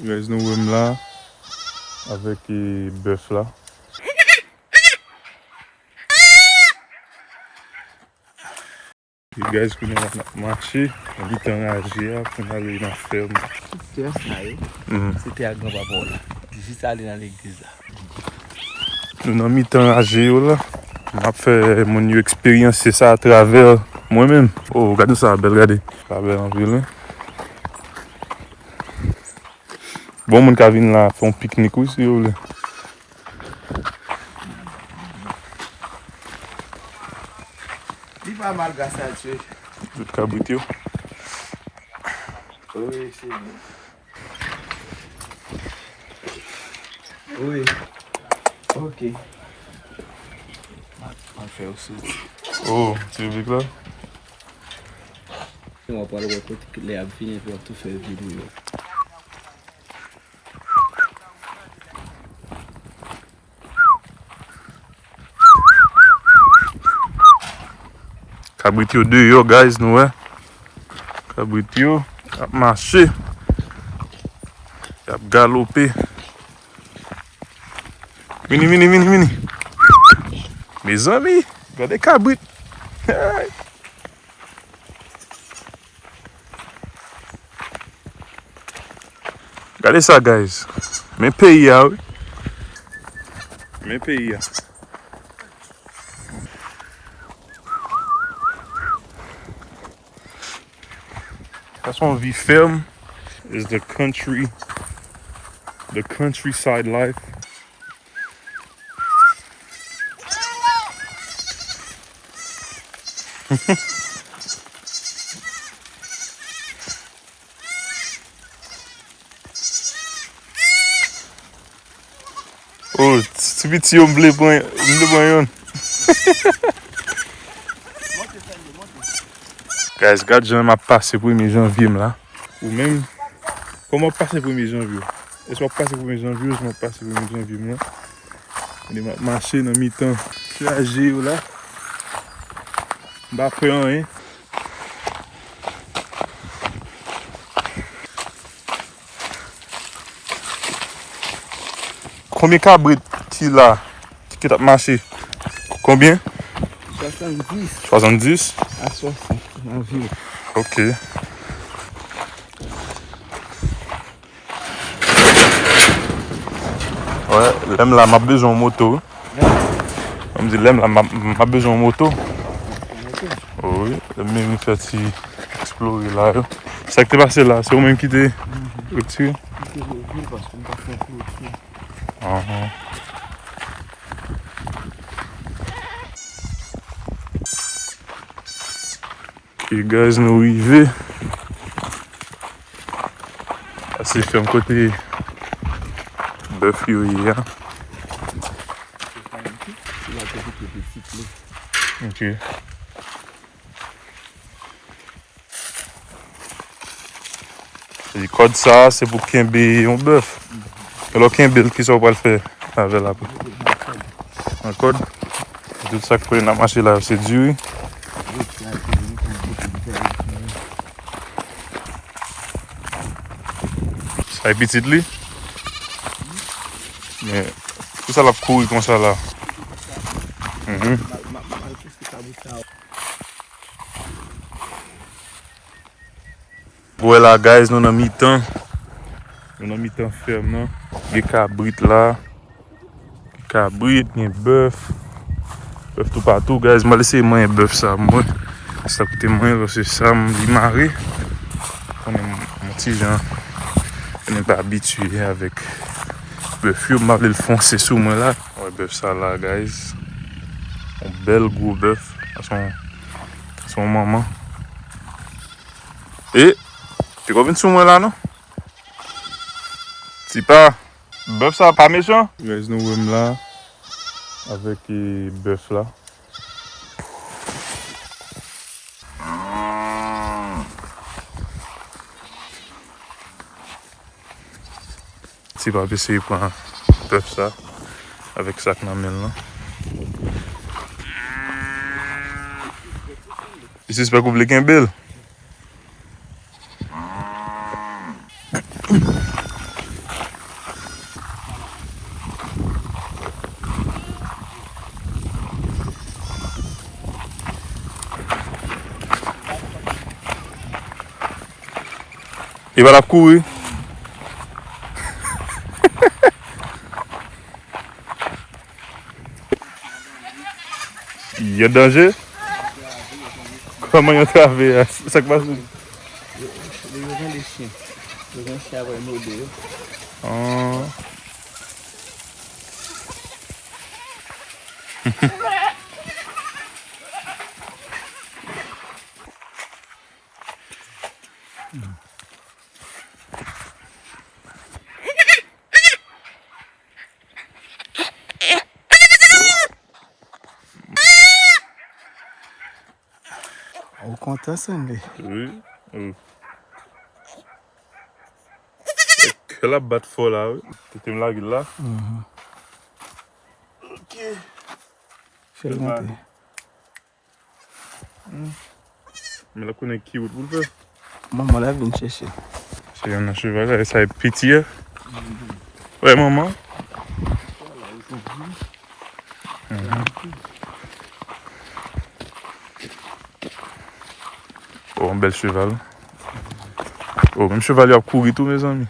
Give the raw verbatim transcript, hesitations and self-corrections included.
Guys, nou wè m la avèk, eh, bèf la. Guys, kounye a n ap mache nan mitan raje a pou n ale nan fèm. Tout tè sa yo, mhm, se tè a granpapa w la. Jis ale nan legliz la. Nou nan mitan raje yo la. N ap fè moun yo eksperyanse sa atravè mwen menm. Oh, gade sa, bèl, gade. Sa bèl anpil, wi. Bon, moun ka vin la fè yon piknik, wi, si yo vle. Li pa mal, gras a Dye. Tout kabrit yo. Wi, se bon. Wi. Ok. M ap fè w soti. Oh, ti bèk la. Mwen pral wè kote lè y ap vini, epi w ap tou fè videyo. Kabrit yo deyò, guys, nou wè. Kabrit yo ap mache. Y ap galope. Vini, vini, vini, vini. Mezanmi, gade kabrit. Gade sa, guys. Men peyi a, wi. Men peyi a. Sa se yon vi fèm. Is the country, the countryside life. Oh, ti, ti piti yo, m vle pran, m vle pran youn. Guys, gad jan m ap pase premye janvye m la. Ou menm, kòman w ap pase premye janvye w? Èske w ap pase premye janvye w? Jan m ap pase premye janvye m la. Kounye a m ap mache nan mitan raje yo la. M pa pè anyen. Konbyen kabrit ki la, ki, ki t ap mache? Konbyen? Swasanndis. Swasanndis? A swasant, anviwon. Ok. Wè, lè m la, m ap bezwen yon moto, wi. Mwen m di, lè m la, m ap, m ap bezwen yon moto. Wi, lè m vin fè ti eksplore la yo. Sa k te pase la, se ou menm ki te retire? Mwen te leve l paske m pa fè klotye. Ahan. Ok, guys, nou rive. Sa se fèm kote bèf yo ye a. Ok. E kòd sa a, se pou kenbe yon bèf. E lè w kenbe l, kisa w pral fè avè l apre? Nan kòd. Tout sa k fè n ap mache la yo, se diri. Sa e pitit li. Men, poukisa l ap kouri konsa la? Mhm. Wè la, guys, nou nan mitan. Nou nan mitan fèm nan. Gen kabrit la. Gen kabrit, gen bèf. Bèf toupatou, guys. M al eseye manyen bèf sa, mwen. Sa koute manyen, paske sa, m, li mare. Konnen m, m ti jan, konnen m pa abitye avèk bèf yo. M pa vle l fonse sou mwen la. Wè bèf sa la, guys. Yon bèl gwo bèf. Sa se yon, sa se yon manman. E, piko vin sou mwen la, non? Tipa, bèf sa pa mechan? Guys, nou wè m la avèk, eh, bèf la. Tipa ap eseye pran bèf sa avèk sa k nan men l lan. Li sispèk ou vle kenbe l. Li pa t ap kouri. Yo danje? Kòman yo trave a? Sa k pase? Yo, yo, yo vande chen. Yo vande chen apre mode yo. Ah. Ou kontan, Sandy? Wi. Wi. Kè l ap bat fò la, wi. Tete m lage l la. Mhm. Ok. Fè l monte. Men l ap konnen ki wout pou l fè. Manman l ap vin chèche l. Se yon nan cheval la, e sa e piti a. Wè, manman. Mhm. Oh, yon bèl cheval. Oh, menm cheval yo ap kouri tou, mezanmi.